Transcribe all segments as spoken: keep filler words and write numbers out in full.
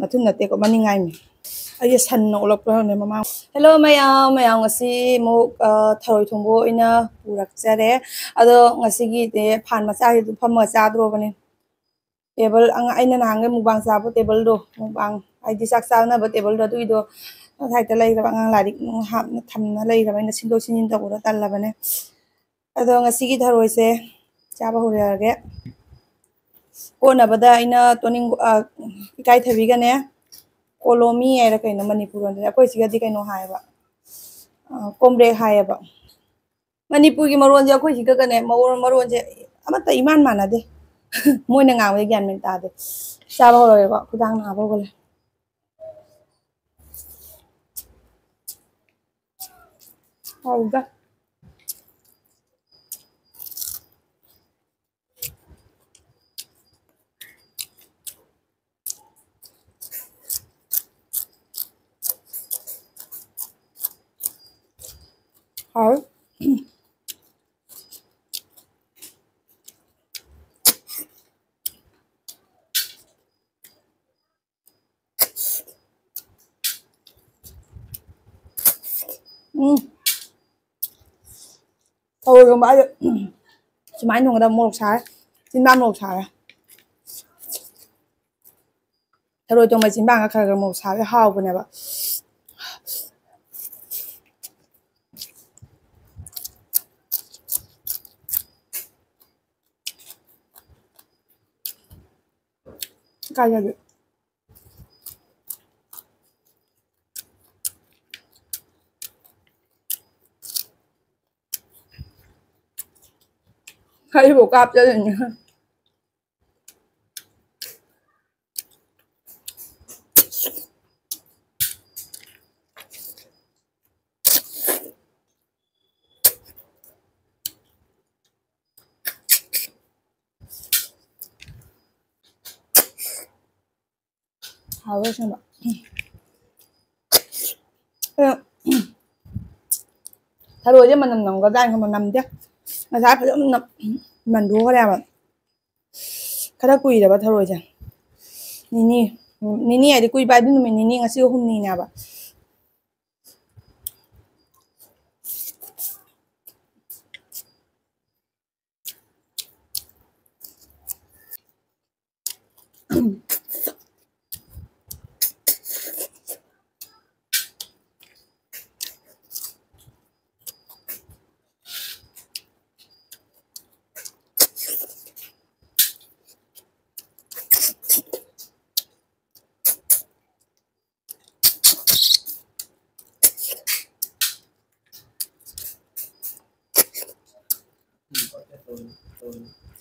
ꯃꯊꯨꯟ ꯅꯠꯇꯦꯀꯣ, ꯃꯅꯤꯡꯉꯥꯏꯅꯦ꯫ ꯑꯩꯁꯦ ꯁꯟꯅ ꯑꯣꯜꯂꯛꯄ꯭ꯔꯥ ꯈꯪꯗꯦ ꯃꯃꯥꯡ꯫ Hello ꯃꯌꯥꯝ, ꯃꯌꯥꯝ ꯉꯁꯤ ꯑꯃꯨꯛ, ꯑ, ꯊꯔꯣꯏ ꯊꯣꯡꯕ ꯑꯣꯏꯅ ꯄꯨꯔꯛꯆꯔꯦ꯫ ꯑꯗꯣ ꯉꯁꯤꯒꯤꯗꯤ ꯐꯥꯟ ꯃꯆꯥꯁꯤꯗ ꯐꯝꯃꯒ ꯆꯥꯗ꯭ꯔꯣꯕꯅꯦ꯫ Table, ꯑꯉꯥꯡ, ꯑꯩꯅ ꯅꯍꯥꯟꯒꯩ ꯃꯨꯛꯕꯥꯡ ꯆꯥꯕ tableꯗꯣ, ꯃꯨꯛꯕꯥꯡ ꯍꯥꯏꯗꯤ ꯆꯥꯛ ꯆꯥꯅꯕ tableꯗꯣ, ꯑꯗꯨꯒꯤꯗꯣ ꯁꯥꯏꯗ ꯂꯩꯈ꯭ꯔꯕ, ꯑꯉꯥꯡ ꯂꯥꯏꯔꯤꯛ ꯅꯨꯡ ꯍꯥꯞꯅ ꯊꯝꯅ ꯂꯩꯈ꯭ꯔꯕ, ꯑꯩꯅ ꯁꯤꯟꯗꯣꯛ ꯁꯤꯟꯖꯤꯟ ꯇꯧꯕꯗ ꯇꯜꯂꯕꯅꯦ꯫ ꯑꯗꯣ ꯉꯁꯤꯒꯤ ꯊꯔꯣꯏꯁꯦ ꯆꯥꯕ ꯍꯧꯔꯛꯑꯒꯦ꯫ ꯀꯣꯠꯅꯕꯗ ꯑꯩꯅ ꯇꯣꯅꯤꯡ-, ꯑ, ꯏꯀꯥꯏꯊꯕꯤꯒꯅꯦ, ꯀꯣꯂꯣꯃꯤ ꯍꯥꯏꯔ ꯀꯩꯅꯣ ꯃꯅꯤꯄꯨꯔ ꯂꯣꯟꯗꯗꯤ, ꯑꯩꯈꯣꯏ ꯁꯤꯒꯗꯤ ꯀꯩꯅꯣ ꯍꯥꯏꯌꯦꯕ, ꯑ, ꯀꯣꯝꯕ꯭ꯔꯦꯛ ꯍꯥꯏꯌꯦꯕ꯫ ꯃꯅꯤꯄꯨꯔꯒꯤ ꯃꯔꯣꯟꯁꯦ ꯑꯩꯈꯣꯏ ꯁꯤꯒꯀꯅꯦ, ꯃꯔꯣꯟ, ꯃꯔꯣꯟꯁꯦ ꯑꯃꯠꯇ ꯏꯃꯥꯟ ꯃꯥꯟꯅꯗꯦ꯫ ꯃꯣꯏꯅ ꯉꯥꯡꯕꯗ ꯒ꯭ꯌꯥꯟ ꯃꯦꯟ ꯇꯥꯗꯦ꯫ ꯆꯥꯕ ꯍꯧꯔꯒꯦꯀꯣ, ꯈꯨꯗꯥꯡ ꯅꯥꯕ ꯍꯧꯒꯠꯂꯦ꯫ ꯍꯥꯎꯗ꯫ ꯍꯥꯎ꯫ ꯎꯝ꯫ ꯊꯔꯣꯏꯒꯨꯝꯕ ꯍꯥꯏꯁꯦ, ꯎꯝ, ꯁꯨꯃꯥꯏꯅ ꯊꯣꯡꯒꯗꯕ, ꯃꯣꯔꯣꯛ ꯁꯥꯔꯦ꯫ ꯆꯤꯟꯕꯥꯟ ꯃꯣꯔꯣꯛ ꯁꯥꯔꯦ꯫ ꯊꯔꯣꯏ ꯊꯣꯡꯕ ꯆꯤꯟꯕꯥꯟꯒ ꯈꯔ ꯈꯔ ꯃꯣꯔꯣꯛ ꯁꯥꯔꯒ ꯍꯥꯎꯕꯅꯦꯕ꯫ ꯀꯥꯏꯗꯒꯤ? ꯑꯩꯕꯨ ꯀꯥꯞꯆꯗꯣꯏꯅꯦ꯫ ꯍꯥꯎꯋꯦ ꯑꯁꯦꯡꯕ꯫ ꯑꯗꯣ, ꯊꯔꯣꯏꯁꯦ ꯃꯅꯝ ꯅꯝꯒꯗ꯭ꯔꯥ ꯍꯥꯏꯅ ꯈꯟꯕ, ꯅꯝꯗꯦ꯫ ꯉꯁꯥꯏ ꯐꯖꯅ ꯅꯝ-, ꯃꯟꯊꯣꯛꯈ꯭ꯔꯦꯕ꯫ ꯈꯔ ꯀꯨꯏꯔꯕ ꯊꯔꯣꯏꯁꯦ, ꯅꯤꯅꯤ, ꯎꯝ, ꯅꯤꯅꯤ ꯍꯥꯏꯗꯤ ꯀꯨꯏꯕ ꯍꯥꯏꯗꯤ ꯅꯨꯃꯤꯠ ꯅꯤꯅꯤ, ꯉꯁꯤ ꯍꯨꯝꯅꯤꯅꯦꯕ꯫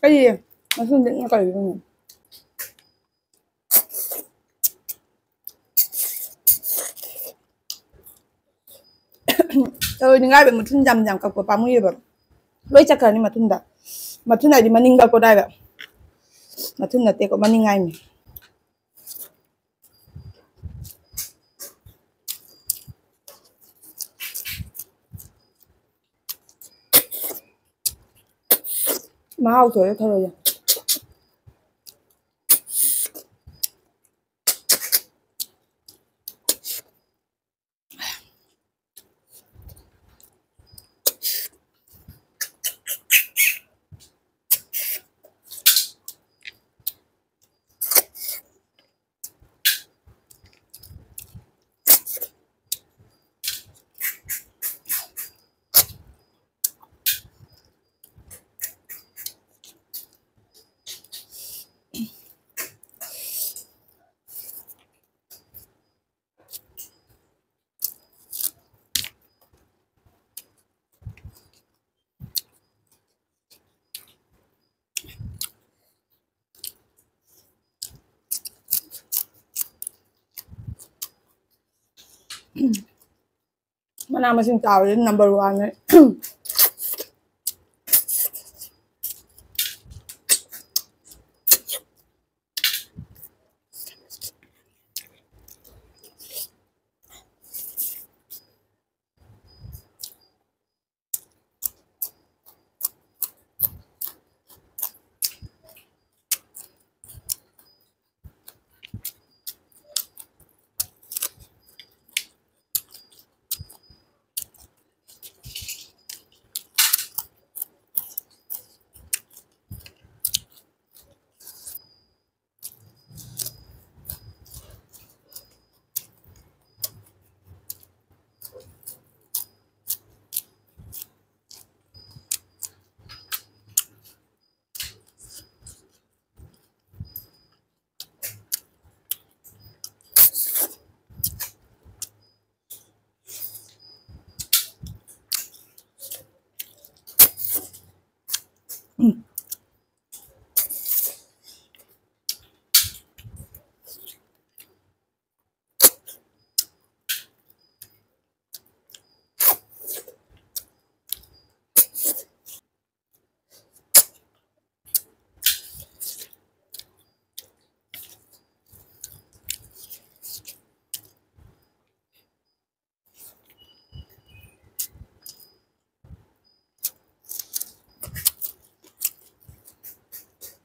ꯑꯩ ꯃꯊꯪꯗ ꯀꯔꯤꯅꯣ? ꯊꯔꯣꯏ ꯅꯤꯡꯒꯥꯏꯕ ꯃꯊꯨꯟ ꯌꯥꯝ ꯌꯥꯝ ꯀꯛꯄ ꯄꯥꯝꯃꯨꯏꯌꯦꯕ꯫ ꯂꯣꯏ ꯆꯠꯈ꯭ꯔꯅꯤ ꯃꯊꯨꯟꯗ꯫ ꯃꯊꯨꯟ ꯍꯥꯏꯗꯤ ꯃꯅꯤꯡ ꯀꯛꯄꯗꯣ ꯍꯥꯏꯕ꯫ ꯃꯊꯨꯟ ꯅꯠꯇꯦꯀꯣ, ꯃꯅꯤꯡ ꯍꯥꯏꯅꯤ꯫ ꯃꯍꯥꯎ ꯊꯣꯛꯑꯦ ꯊꯔꯣꯏꯁꯦ꯫ ꯃꯅꯥ ꯃꯁꯤꯡ ꯆꯥꯕꯗꯤ ꯅꯝꯕꯔ ꯋꯥꯟꯅꯦ꯫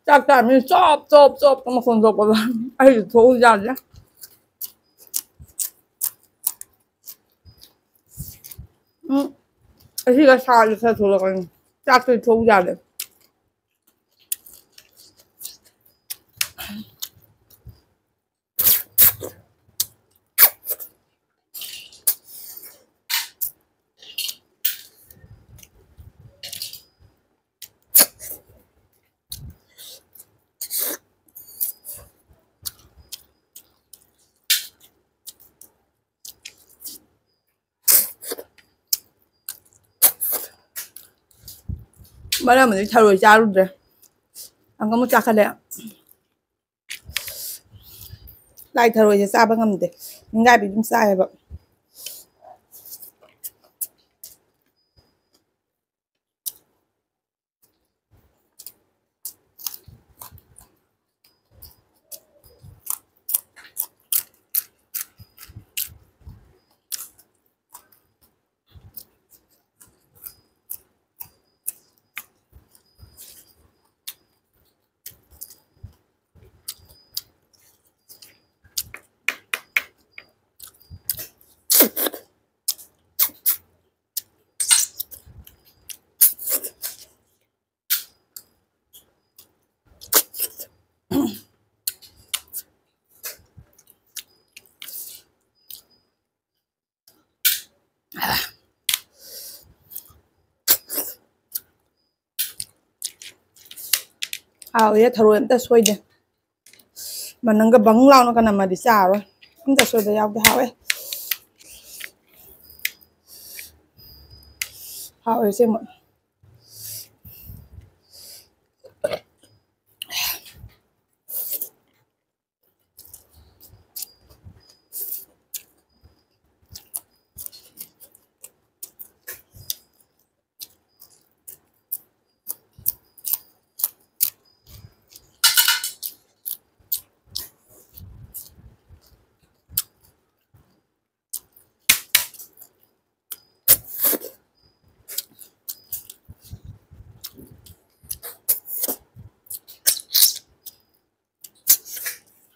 ꯆꯥꯛ ꯆꯥꯃꯤ ꯆꯣꯞ ꯆꯣꯞ ꯆꯣꯞ ꯃꯈꯣꯟ ꯊꯣꯛꯄꯗꯣ ꯑꯩꯁꯨ ꯊꯣꯛꯎ ꯌꯥꯗ꯭ꯔꯦ꯫ ꯎꯝ꯫ ꯑꯁꯤꯒ ꯁꯥꯁꯦ ꯈꯔ ꯊꯣꯛꯂꯛꯀꯅꯤ꯫ ꯆꯥꯛꯇꯤ ꯊꯣꯛꯎ ꯌꯥꯗ꯭ꯔꯦ꯫ ꯃꯔꯝ ꯑꯗꯨꯒꯤ ꯊꯔꯣꯏ ꯆꯥꯔꯨꯗ꯭ꯔꯦ꯫ ꯑꯪꯀ ꯑꯃꯨꯛ ꯆꯥꯈꯠꯂꯦ꯫ ꯂꯥꯏ ꯊꯔꯣꯏꯁꯦ ꯆꯥꯕ ꯉꯝꯗꯦ꯫ ꯅꯤꯡꯒꯥꯏꯕꯤ ꯑꯗꯨꯝ ꯆꯥꯏꯌꯦꯕ꯫ ꯍꯥꯎꯋꯦ, ꯊꯔꯣꯏ ꯑꯝꯇ ꯁꯣꯏꯗꯦ꯫ ꯃꯅꯝꯒ ꯕꯪ ꯂꯥꯎꯅ ꯀꯅꯝꯃꯗꯤ ꯆꯥꯔꯣꯏ꯫ ꯑꯝꯇ ꯁꯣꯏꯕ ꯌꯥꯎꯗꯦ꯫ ꯍꯥꯎꯋꯦ꯫ ꯍꯥꯎꯋꯦ ꯑꯁꯦꯡꯕ꯫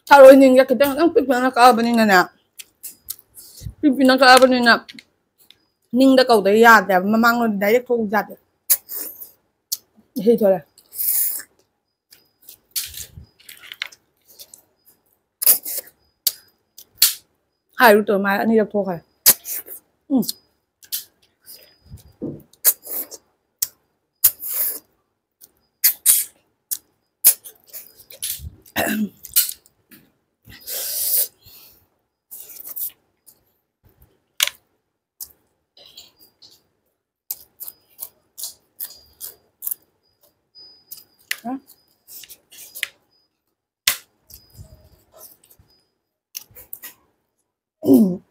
ꯊꯔꯣꯏ ꯅꯤꯡꯁꯦ ꯈꯤꯇꯪ ꯈꯤꯇꯪ ꯄꯤꯛ ꯄꯤꯛꯅ ꯀꯛꯑꯕꯅꯤꯅꯅꯦ, ꯄꯤꯛ ꯄꯤꯛꯅ ꯀꯛꯑꯕꯅꯤꯅ ꯅꯤꯡꯗ ꯀꯧꯗ ꯌꯥꯗꯦꯕ, ꯃꯃꯥꯡꯂꯣꯝꯗ ꯗꯥꯏꯔꯦꯛ ꯊꯣꯛ ꯌꯥꯗꯦ꯫ ꯏꯁꯩ ꯊꯣꯛꯂꯦ꯫ ꯍꯥꯏꯔꯨ ꯇꯧ ꯃꯥ ꯑꯅꯤꯔꯛ ꯊꯣꯛꯈ꯭ꯔꯦ꯫ ꯎꯝ꯫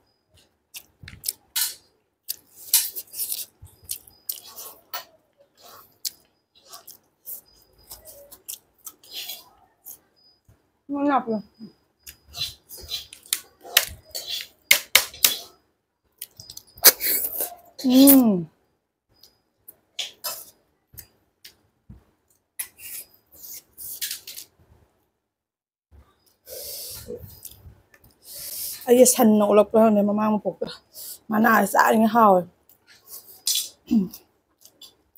ꯎꯝ꯫ ꯑꯩꯁꯦ ꯁꯟꯅ ꯑꯣꯜꯂꯛꯄ꯭ꯔꯥ ꯈꯪꯗꯦ, ꯃꯃꯥ ꯃꯄꯣꯛꯇ ꯃꯅꯥꯁꯦ ꯆꯥꯔꯤꯉꯩ ꯍꯥꯎꯋꯦ꯫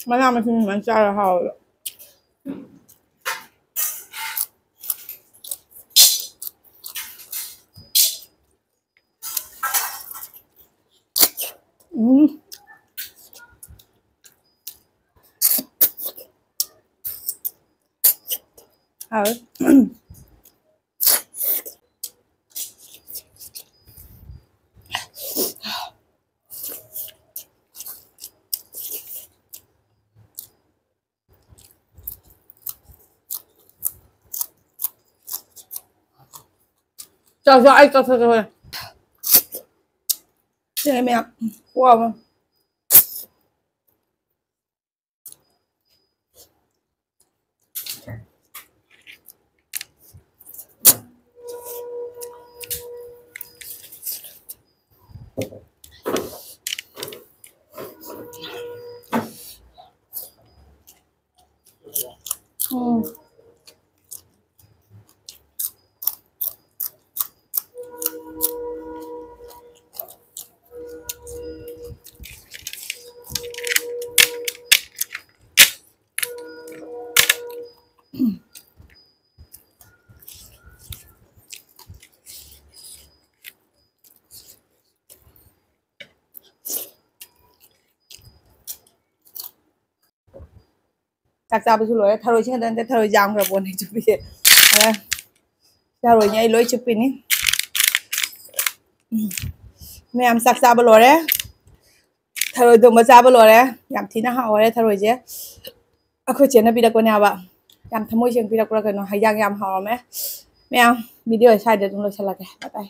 ꯃꯅꯥ ꯃꯁꯤꯡ ꯁꯨꯃꯥꯏꯅ ꯆꯥꯔ ꯍꯥꯎꯋꯦꯕ꯫ ꯎꯝ꯫ ꯍꯥꯎꯋꯦ꯫ ꯆꯥꯎ ꯆꯥꯎ, ꯑꯩ ꯀꯛꯊꯠꯀꯦ ꯍꯣꯔꯦꯟ꯫ ꯁꯤꯅꯦ ꯃꯌꯥꯝ꯫ ꯋꯥꯕ꯫ ꯎꯝ꯫ ꯆꯥꯛ ꯆꯥꯕꯁꯨ ꯂꯣꯏꯔꯦ꯫ ꯊꯔꯣꯏꯁꯤ ꯈꯛꯇ ꯅꯠꯇꯦ, ꯊꯔꯣꯏ ꯌꯥꯝꯈ꯭ꯔ ꯄꯣꯠꯅꯤ ꯆꯨꯞꯄꯤꯁꯦ꯫ ꯑꯗ ꯊꯔꯣꯏꯅꯤ ꯑꯩ ꯂꯣꯏ ꯆꯨꯞꯄꯤꯅꯤ꯫ ꯎꯝ꯫ ꯃꯌꯥꯝ ꯆꯥꯛ ꯆꯥꯕ ꯂꯣꯏꯔꯦ꯫ ꯊꯔꯣꯏ ꯊꯣꯡꯕ ꯆꯥꯕ ꯂꯣꯏꯔꯦ꯫ ꯌꯥꯝ ꯊꯤꯅ ꯍꯥꯎꯔꯦ ꯊꯔꯣꯏꯁꯦ꯫ ꯑꯩꯈꯣꯏ ꯆꯦꯅ ꯄꯤꯔꯛꯄꯅꯦ ꯍꯥꯏꯕ꯫ ꯌꯥꯝ ꯊꯃꯣꯏ ꯁꯦꯡꯅ ꯄꯤꯔꯛꯄ꯭ꯔꯥ ꯀꯩꯅꯣ, ꯍꯩꯖꯥꯡ ꯌꯥꯝ ꯍꯥꯎꯔꯝꯃꯦ꯫ ꯃꯌꯥꯝ video ꯁ꯭ꯋꯥꯏꯗ ꯑꯗꯨꯝ ꯂꯣꯏꯁꯤꯜꯂꯒꯦ꯫ Bye bye꯫